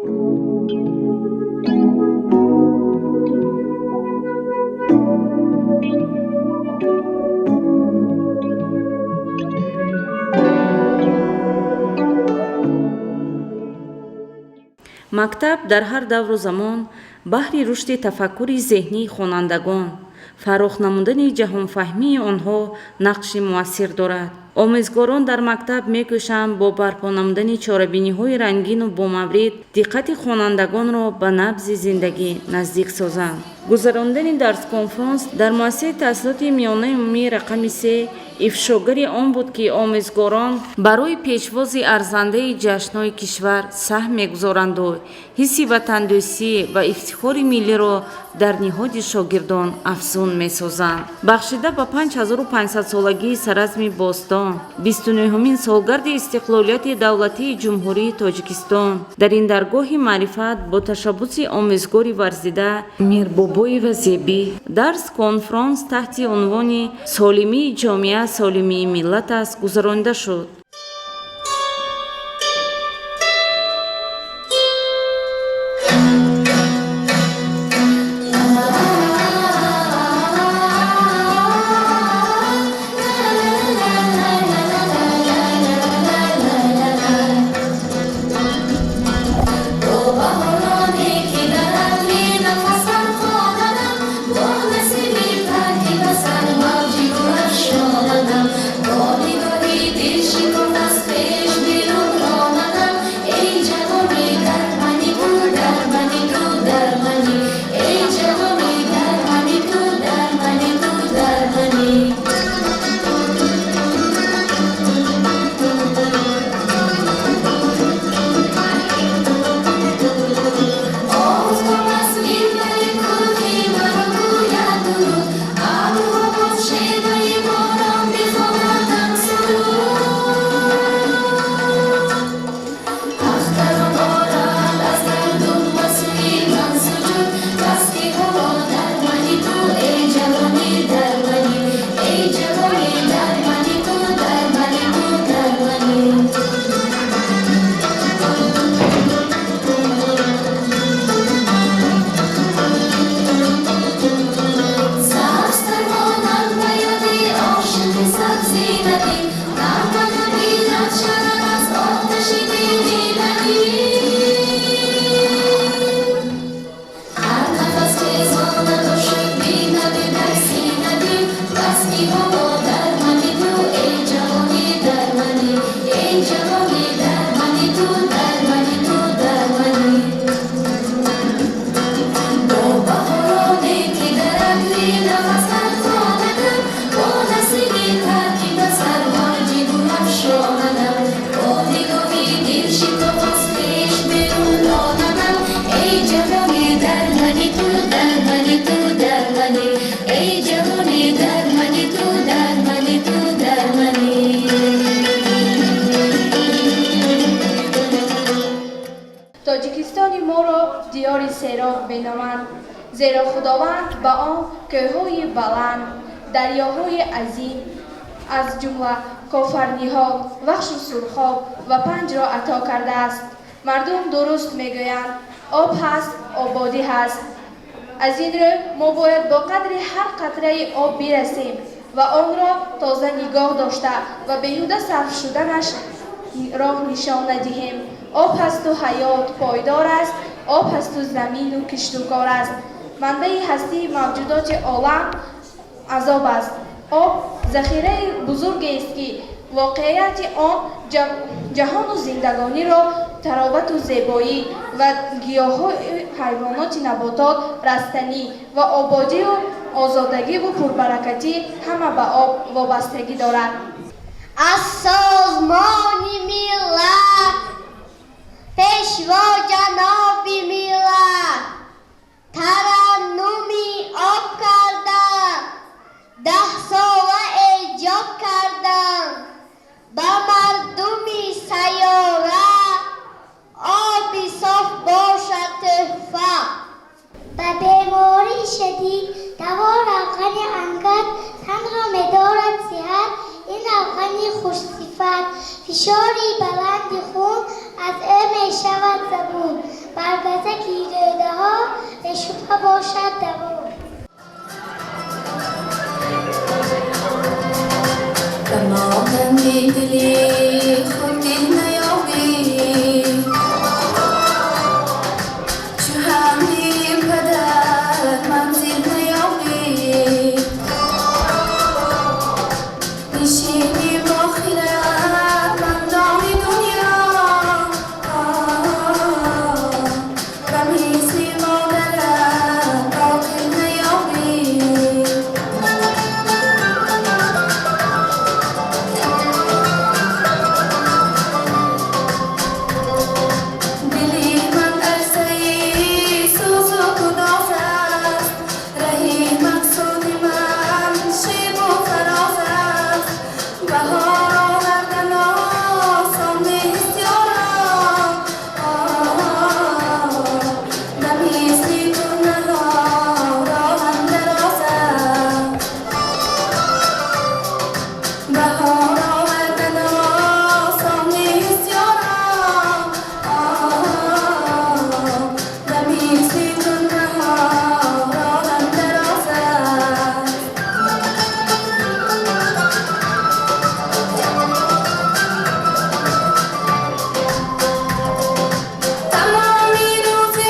Мактаб дар ҳар давру замон баҳри рушди тафаккури зеҳнии хонандагон, фарох намудани ҷаҳонфаҳмии онҳо нақши муассир дорад. Омӯзгорон дар мактаб мекӯшанд бо барпо намудани чорабиниҳои рангину бомаврид диққати хонандагонро ба набзи зиндагӣ наздик созанд. Гузарондани дарс-конфронс дар муассисаи таҳсилоти миёнаи умумии рақами 3 ифшогари он буд, ки омӯзгорон барои пешвози арзандаи ҷашнҳои кишвар саҳм мегузоранду ҳисси ватандӯстӣ ва ифтихори миллиро дар ниҳоди шогирдон афзун месозанд. Бахшида ба 5500-солагии Саразми бостон, 29-ҳумин солгарди истиқлолияти давлатии Ҷумҳурии Тоҷикистон дар ин даргоҳи маърифат бо ташаббуси омӯзгори варзида Мирбобоева Зебӣ дарс-конфронс таҳти унвони «Солимии ҷомеа солимии миллат аст» гузаронида шуд. Тоҷикистони моро диёри сероб меноманд, зеро Худованд ба он кӯҳҳои баланд, дарёҳои азим, аз ҷумла Кофарниҳон, Вахшу Сурхоб ва Панҷро ато кардааст. Мардум дуруст мегӯянд: об ҳаст, ободӣ ҳаст. Аз ин рӯ мо бояд бо қадри ҳар қатраи об бирасем ва онро тоза нигоҳ дошта ва беҳуда сарф шуданаш роҳ нишон надиҳем. Об ҳасту ҳаёт пойдор аст, об ҳасту замину киштукор аст. Манбаи ҳастии мавҷудоти олам аз об аст. Об захираи бузургест, ки воқеияти он ҷаҳону зиндагониро таровату зебоӣ ва гиёҳҳои ҳайвоноти наботот, растанӣ ва ободию озодагиву пурбаракатӣ ҳама ба об вобастагӣ дорад. Аз Созмони Миллат, Пешво ҷаноби миллат тараннуми об карданд, 10 сола эҷод карданд, ба мардуми сайёра оби соф бошад тӯҳфа. Ба бемории шадид даво равғани ангат, танро медорад сиҳат ин равғани хушсифат. Фишори баланди хун аз ӯ мешавад забун. Ба бошад даво. Ба монанди дили худ дил наёбӣ, чу ҳамди падар манзил наёбӣ, нишинӣ бо хирадмандони дунё, ба мисли модарат оқил наёбӣ. Дили ман арсаи сӯзу гудоз аст, раҳи мақсуди ман шебу фароз аст. Баҳор овардан осон нест, ёрон, ба мисли турнаҳо роҳам дароз аст. Баҳор овардан осон нест, ёрон, ба мисли турнаҳо роҳам дароз аст. Тамоми рӯзи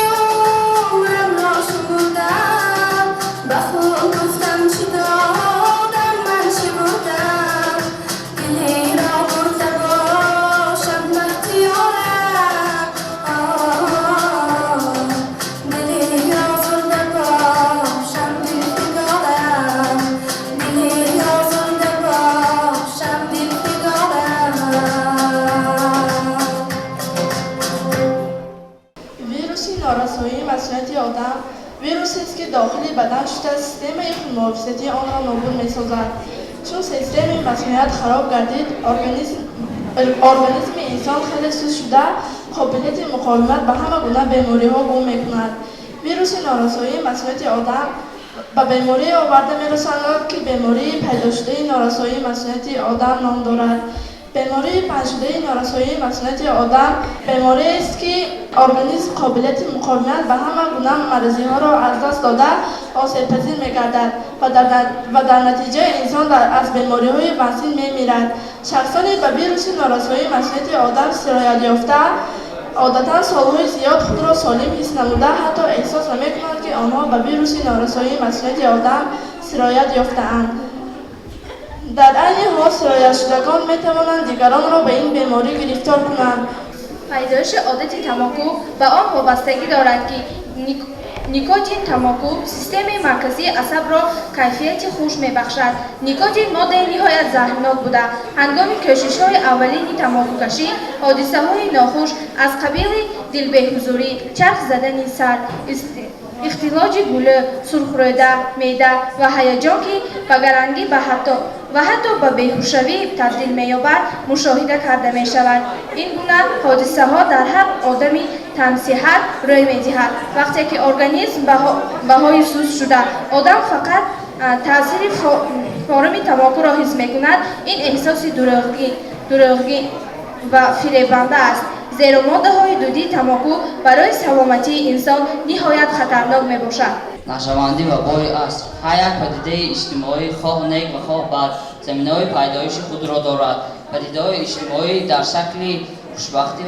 умрамро шумурдам, ба худ гуфтам, чӣ додам ман, чӣ бурдам? Дилеро бурда бошад бахтиёрам, диле озурда бошам дилфигорам, диле озурда бошам дилфигорам. Вируси норасоии масунияти одам вирусест, ки дохили бадан шуда, системаи худмуҳофизатии онро нобуд месозад. Чун системаи масуният хароб гардид, организми инсон хеле суст шуда, қобилияти муқовимат ба ҳама гуна бемориҳо гум мекунад. Вируси норасоии масунияти одам ба беморие оварда мерасонад, ки бемории пайдошудаи норасоии масунияти одам ном дорад. Бемории паҳншудаи норасоии масунияти одам бемориест, ки организм қобилияти муқовимат ба ҳама гуна маризиҳоро аз даст дода, осебпазир мегардад ва дар натиҷа инсон аз бемориҳои вазнин мемирад. Шахсоне ба вируси норасоии масунияти одам сироятёфта одатан солҳои зиёд худро солим ҳис намуда, ҳатто эҳсос намекунанд, ки онҳо ба вируси норасоии масунияти одам сироят ёфтаанд. Дар айни ҳол сироятшудагон метавонанд дигаронро ба ин беморӣ гирифтор кунанд. Пайдоиши одати тамоку ба он вобастагӣ дорад, ки никотин тамоку системаи марказии асабро кайфияти хуш мебахшад. Никотин моддаи ниҳоят заҳрнок буда, ҳангоми кӯшишҳои аввалини тамокукашӣ ҳодисаҳои нохуш аз қабили дилбеҳузурӣ, чарх задани сар, ихтилоҷи гулӯ, сурхрӯда, меъда ва ҳаяҷон, ки ба гарангӣ ва ҳатто ба беҳушшавӣ табдил меёбад, мушоҳида карда мешавад. Ин гуна ҳодисаҳо дар ҳар одами тансиҳат рӯй медиҳад, вақте ки организм баҳои суст шуда, одам фақат таъсири форуми тамокуро ҳис мекунад. Ин эҳсоси дурӯғгин ва фиребанда аст, зеро моддаҳои дудии тамоку барои саломатии инсон ниҳоят хатарнок мебошад. Нашавандӣ ва бои аср. Ҳар як падидаи иҷтимоӣ, хоҳ нек ва хоҳ бад, заминаҳои пайдоиши худро дорад. Падидаҳои иҷтимоӣ дар шакли хушбахтӣ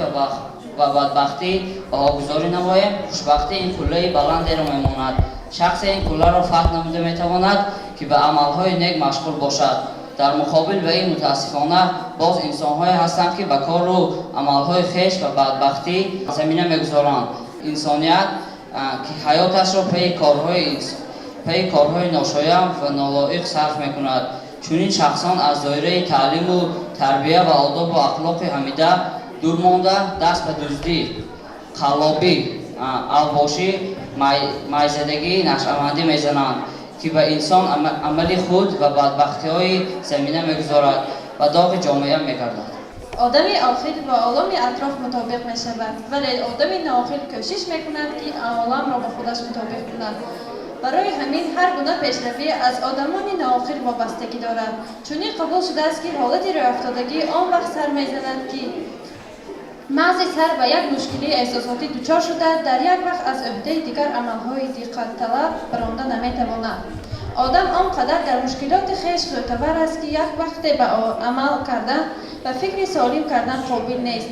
ва бадбахтӣ баҳогузорӣ намоем. Хушбахтӣ ин қуллаи баландеро мемонад. Шахсе ин қулларо фатҳ намуда метавонад, ки ба амалҳои нек машғул бошад. Дар муқобил ба ин, мутаассифона, боз инсонҳое ҳастанд, ки ба кору амалҳои хеш ва бадбахтӣ замина мегузоранд. Инсоният, ки ҳаёташро пайи корҳои ношоям ва нолоиқ сарф мекунад. Чунин шахсон аз доираи таълиму тарбия ва одобу ахлоқи ҳамида дур монда, даст ба дуздӣ, қаллобӣ, авбошӣ, майзадагӣ, нашъамандӣ мезананд, ки ба инсон амали худ ва бадбахтиҳои замина мегузорад ва доғи ҷомеа мегардад. Одами оқил ба олами атроф мутобиқ мешавад, вале одами ноқил кӯшиш мекунад, ки оламро ба худаш мутобиқ кунад. Барои ҳамин ҳар гуна пешравӣ аз одамони ноқил вобастагӣ дорад. Чунин қабул шудааст, ки ҳолати рӯйафтодагӣ он вақт сар мезанад, ки Мағзи сар ба як мушкилии эҳсосотӣ дучор шуда, дар як вақт аз ӯҳдаи дигар амалҳои диққатталаб баромада наметавонад. Одам он қадар дар мушкилоти хеш ғӯтавар аст, ки як вақте ба амал кардан ва фикри солим кардан қобил нест.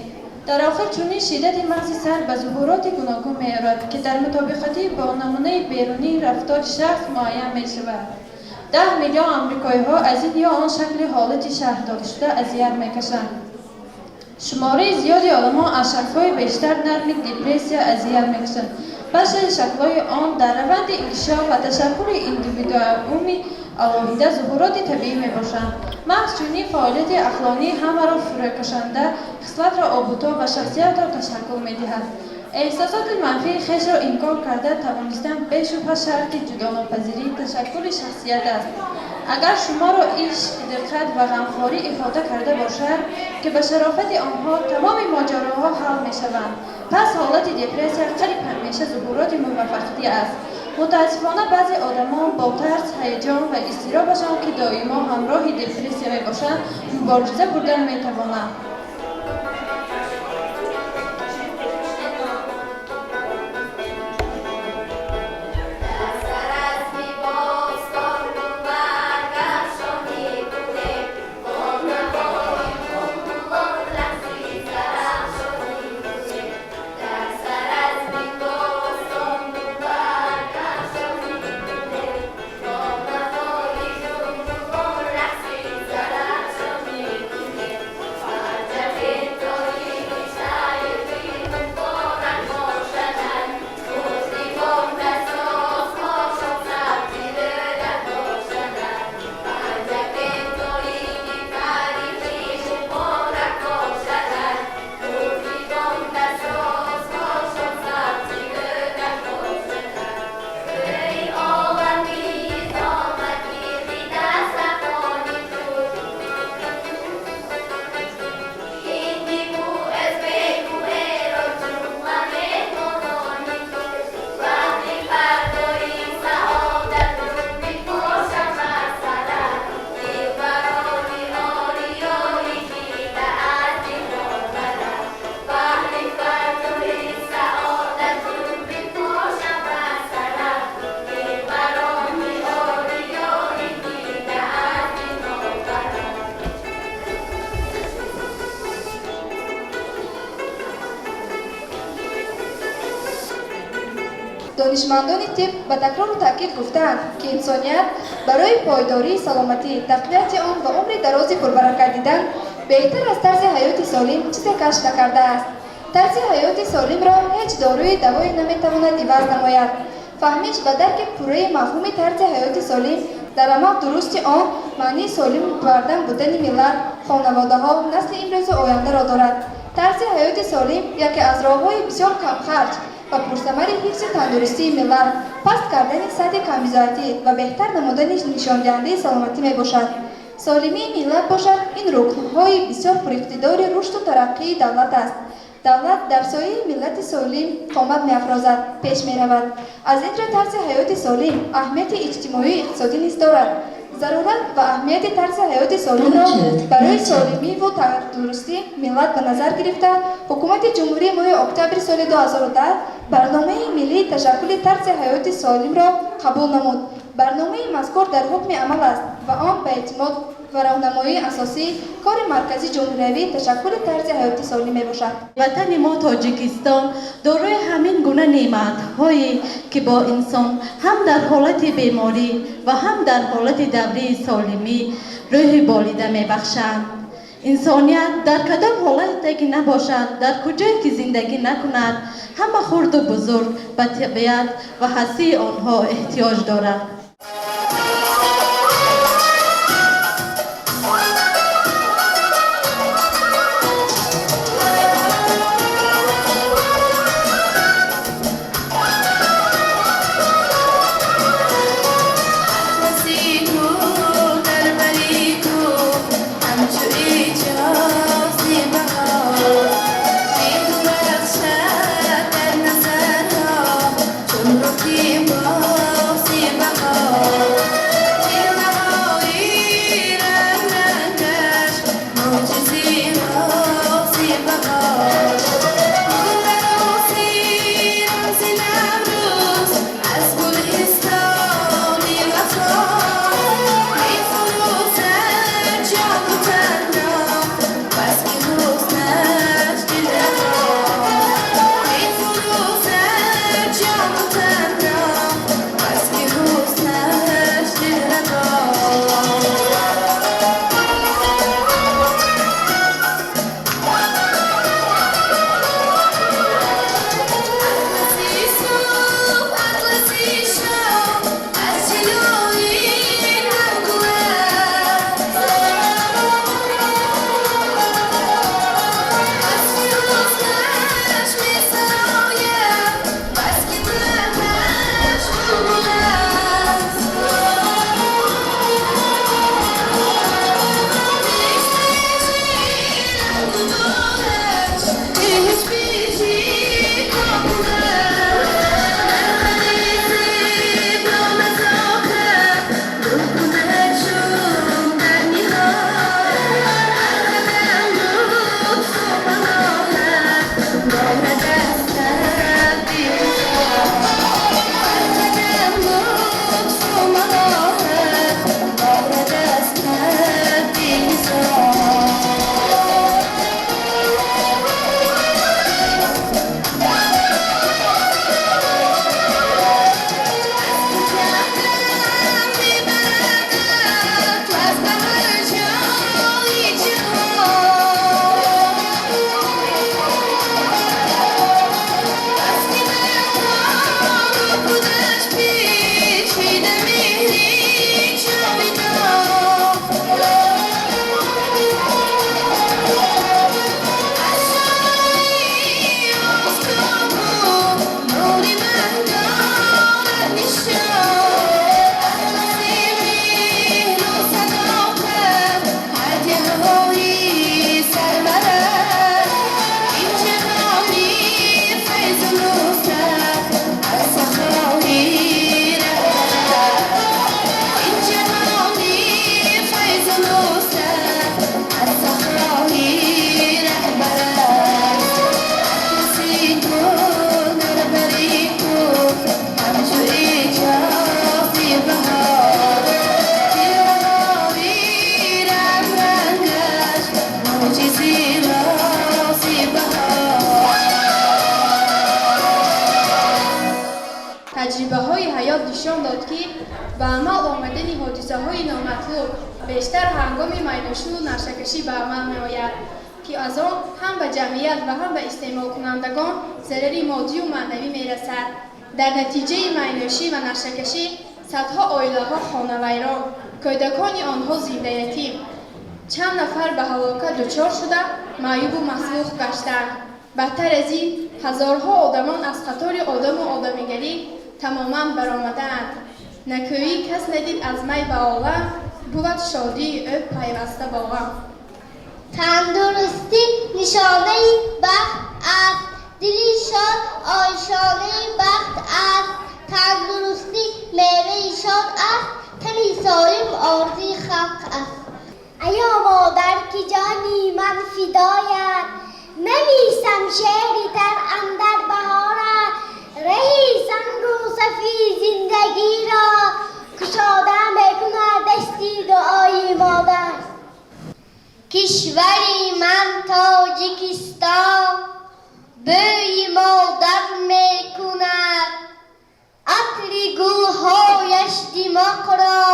Дар охир чунин шиддати мағзи сар ба зуҳуроти гуногун меорад, ки дар мутобиқатӣ бо намунаи берунии рафтори шахс муайян мешавад. 10 миллион амрикоиҳо аз ин ё он шакли ҳолати шарҳдодашуда азият мекашанд. Шумораи зиёди одамон аз шаклҳои бештар нарми депрессия азият мекашанд. Баъзе шаклҳои он дар раванди инкишоф ва ташаккули индивидууми алоҳида зуҳуроти табиӣ мебошанд. Маҳз чунин фаъолияти ақлонӣ ҳамаро фурӯкашанда, хислатро обутоб ва шахсиятро ташаккул медиҳад. Эҳсосоти манфии хешро инкор карда тавонистан бешубҳа шарти ҷудонопазирии ташаккули шахсият аст. Агар шуморо ишқ, диққат ва ғамхорӣ иҳота карда бошад, ки ба шарофати онҳо тамоми моҷароҳо ҳал мешаванд, пас ҳолати депрессия қариб ҳамеша зуҳуроти муваққатӣ аст. Мутаассифона, баъзе одамон бо тарс, ҳаяҷон ва изтиробашон, ки доимо ҳамроҳи депрессия мебошанд, мубориза бурдан метавонанд. Донишмандони тиб ба такрору таъкид гуфтаанд, ки инсоният барои пойдории саломатӣ, тақвияти он ва умри дарози пурбаракат дидан беҳтар аз тарзи ҳаёти солим чизе кашф накардааст. Тарзи ҳаёти солимро ҳеҷ доруи давое наметавонад иваз намояд. Фаҳмиш ва дарки пурраи мафҳуми тарзи ҳаёти солим, дар амал дурусти он маънии солиму бардам будани миллат, хонаводаҳо, насли имрӯзу ояндаро дорад. Тарзи ҳаёти солим яке аз роҳҳои бисёр камхарҷ ва пурсамари ҳифзи тандурустии миллат, паст кардани сатҳи камбизоатӣ ва беҳтар намудани нишондиҳандаи саломатӣ мебошад. Солимии миллат бошад, ин рукнҳои бисёр пуриқтидори рушду тараққии давлат аст. Давлат дар сояи миллати солим қомат меафрозад, пеш меравад. Аз ин рӯ тарзи ҳаёти солим аҳамияти иҷтимоию иқтисодӣ низ дорад. Зарурат ва аҳамияти тарзи ҳаёти солимро барои солимиву тандурустии миллат ба назар гирифта, Ҳукумати Ҷумҳурӣ моҳи октябри соли 2010 Барномаи миллии ташаккули тарзи ҳаёти солимро қабул намуд. Барномаи мазкур дар ҳукми амал аст ва он ба эътимод ва роҳнамоии асосии кори Маркази ҷумҳуриявии ташаккули тарзи ҳаёти солим мебошад. Ватани мо Тоҷикистон дорои ҳамин гуна неъматҳое, ки бо инсон ҳам дар ҳолати беморӣ ва ҳам дар ҳолати даврии солимӣ рӯҳи болида мебахшанд. Инсоният дар кадом ҳолате ки набошад, дар куҷое ки зиндагӣ накунад, ҳама хурду бузург ба табиат ва ҳастии онҳо эҳтиёҷ дорад. Чун рухи бози баҳор. Таҷрибаҳои ҳаёт нишон дод, ки ба амал омадани ҳодисаҳои номатлуб бештар ҳангоми майнӯшиву нашъакашӣ ба амал меояд, ки аз он ҳам ба ҷамъият ва ҳам ба истеъмолкунандагон зарари моддию маънавӣ мерасад. Дар натиҷаи майнӯшӣ ва нашъакашӣ садҳо оилаҳо хонавайрон, кӯдакони онҳо зиндаятим, чанд нафар ба ҳалокат дучор шуда, маъюбу маслух гаштанд. Бадтар аз ин, ҳазорҳо одамон аз қатори одаму одамигарӣ тамоман баромадаанд. Накӯӣ кас надид аз май ба олам, бувад шодии ӯ пайваста бо ғам. Тандурустӣ нишонаи бахт аст, дили шод ошонаи бахт аст. Тандурустӣ меваи шод аст, тани солим орзуи халқ аст. Аё модар, ки ҷони ман фидоят, нависам шеъри тар андар баҳорат, раҳи сангу сафи зиндагиро кушода мекунад дасти дуои модар. Кишвари ман Тоҷикистон бӯи модар мекунад, атри гулҳояш димоғро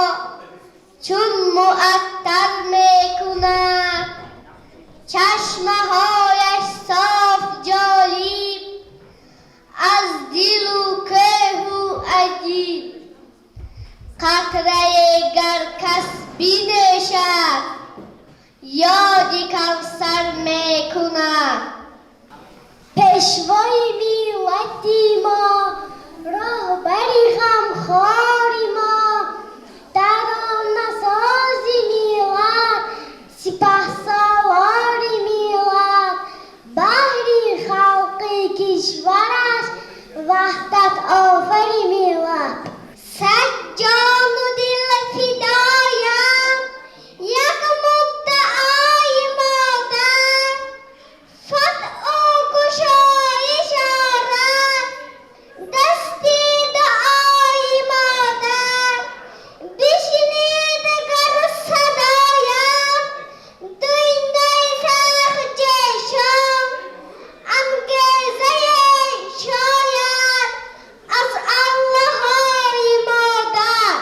чун муаттар мекунад, чашмаҳояш соф ҷолиб аз дилу кӯҳу аҷиб. Қатрае гар кас бинӯшад, ёди Кавсар мекунад. Пешвои миллати мо, роҳбари ғамхори мо, таронасози миллат, сипаҳсолори миллат, баҳри халқи кишвараш ваҳдатофари миллат. Сад ҷону дил фидоям як муддаои модар, фатҳу кушоиш орад дасти дуои модар. Бишнид гар садоям дунёи сахтҷӯшон, ангезае шояд аз аллоҳои модар.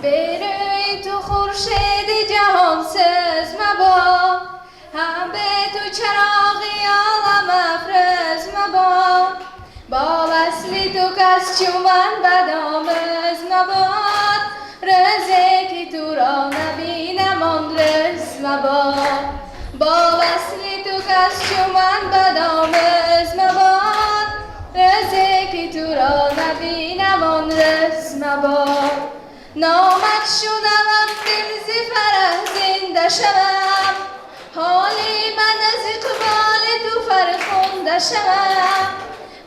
Берӯи ту хуршеди ҷаҳонсӯз мабод, ҳам бе ту чароғи олам афрӯз мабод. Бо васли ту кас чун ман бадомӯз мабод, рӯзе ки туро набинам он рӯз мабод. Бо васли ту кас чун ман бадомӯз мабод, рӯзе ки туро набинам он рӯз мабод. Номат шунавам, дил зи фараҳ зинда шавам, ҳоли ман аз иқболи ту фархунда шавам.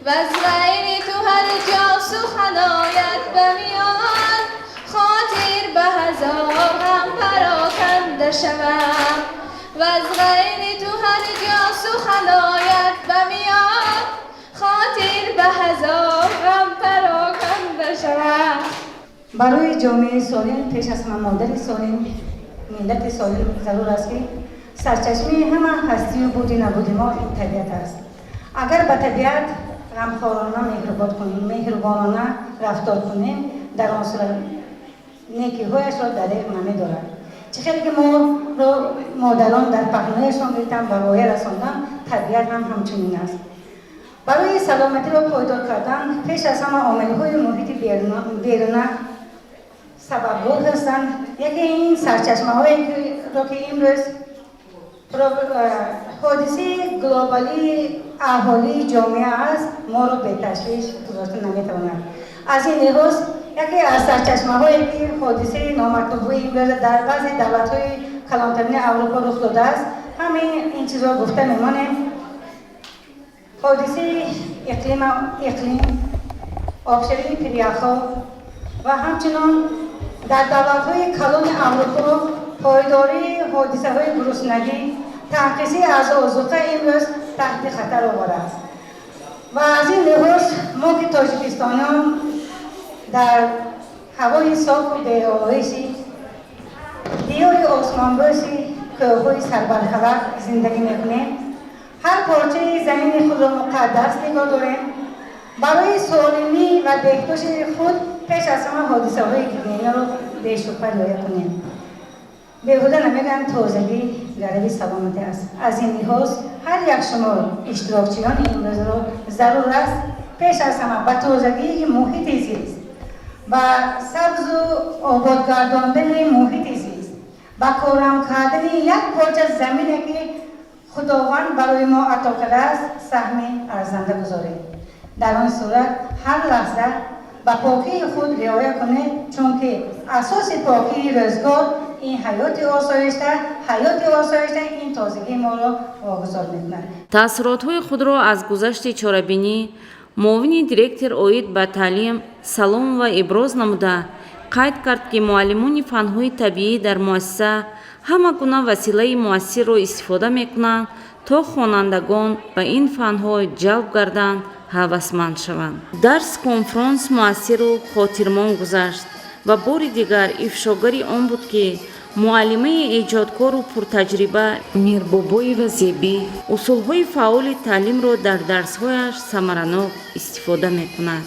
Ваз ғайри ту ҳар ҷо сухан ояд ба миён, хотир ба ҳазор ғам пароканда шавам. Ваз ғайри ту ҳар ҷо сухан ояд ба миён, хотир ба ҳазор ғам пароканда шавам. Барои ҷомеаи солим пеш аз ҳама модари солим, миллати солим зарур аст, ки сарчашмаи ҳама ҳастию буди набуди мо ин табиат аст. Агар ба табиат ғамхорона, меҳрубонона рафтор кунем, дар он сурат некиҳояшро дареғ намедорад. Чӣ хеле ки моро модарон дар паҳнояшон гирифтан, ба воя расондан, табиат ҳам ҳамчунин аст. Барои саломатиро пойдор кардан пеш аз ҳама омилҳои муҳити беруна сабабгор ҳастанд. Яке ин сарчашмаҳоеро, ки имрӯз ҳодисаи глобалии аҳолии ҷомеа аст, моро беташвиш гузошта наметавонад. Аз ин лиҳоз, яке аз сарчашмаҳое, ки ҳодисаи номатлубии имрӯз дар баъзе давлатҳои калонтарини Аврупо рух додааст, ҳамаи ин чизро гуфта мемонем: ҳодисаи иқлим, обшавии пиряхҳо ва ҳамчунон дар давлатҳои калони Аврупо пойдории ҳодисаҳои гуруснагӣ, танқисӣ аз озуқа имрӯз таҳти хатар овардааст. Ва аз ин лиҳоз мо, ки тоҷикистониён, дар ҳавои софу беолоиши диёри осмонбӯси кӯҳҳои сарбарфалак зиндагӣ мекунем, ҳар порчаи замини худро муқаддас нигоҳ дорем. Барои солимӣ ва Беҳдошти худ пеш аз ҳама ҳодисаҳои гигиенаро бешубҳа риоя кунем. Беҳуда намегӯянд, тозагӣ гарави саломатӣ аст. Аз ин лиҳоз ҳар як шумо иштирокчиёни имрӯзро зарур аст пеш аз ҳама ба тозагии муҳити зист, ба сабзу обод гардондани муҳити зист, ба корам кардани як порча замине, ки Худованд барои мо ато кардааст, саҳми арзанда гузоред. Дар он сурат ҳар лаҳза ба покии худ риоя кунед, чунки асоси покии рӯзгор ин ҳаёти осоишта, ҳаёти осоишта ин тозагии моро вогузор мекунад. Таассуротҳои худро аз гузашти чорабинӣ муовини директор оид ба таълим Саломова иброз намуда, қайд кард, ки муаллимони фанҳои табиӣ дар муассиса ҳама гуна василаи муассирро истифода мекунанд, то хонандагон ба ин фанҳо ҷалб гарданд, ҳавасманд шаванд. Дарс конфронс муассиру хотирмон гузашт ва бори дигар ифшогари он буд, ки муаллимаи эҷодкору пуртаҷриба Мирбобоева Зебӣ усулҳои фаъоли таълимро дар дарсҳояш самаранок истифода мекунад.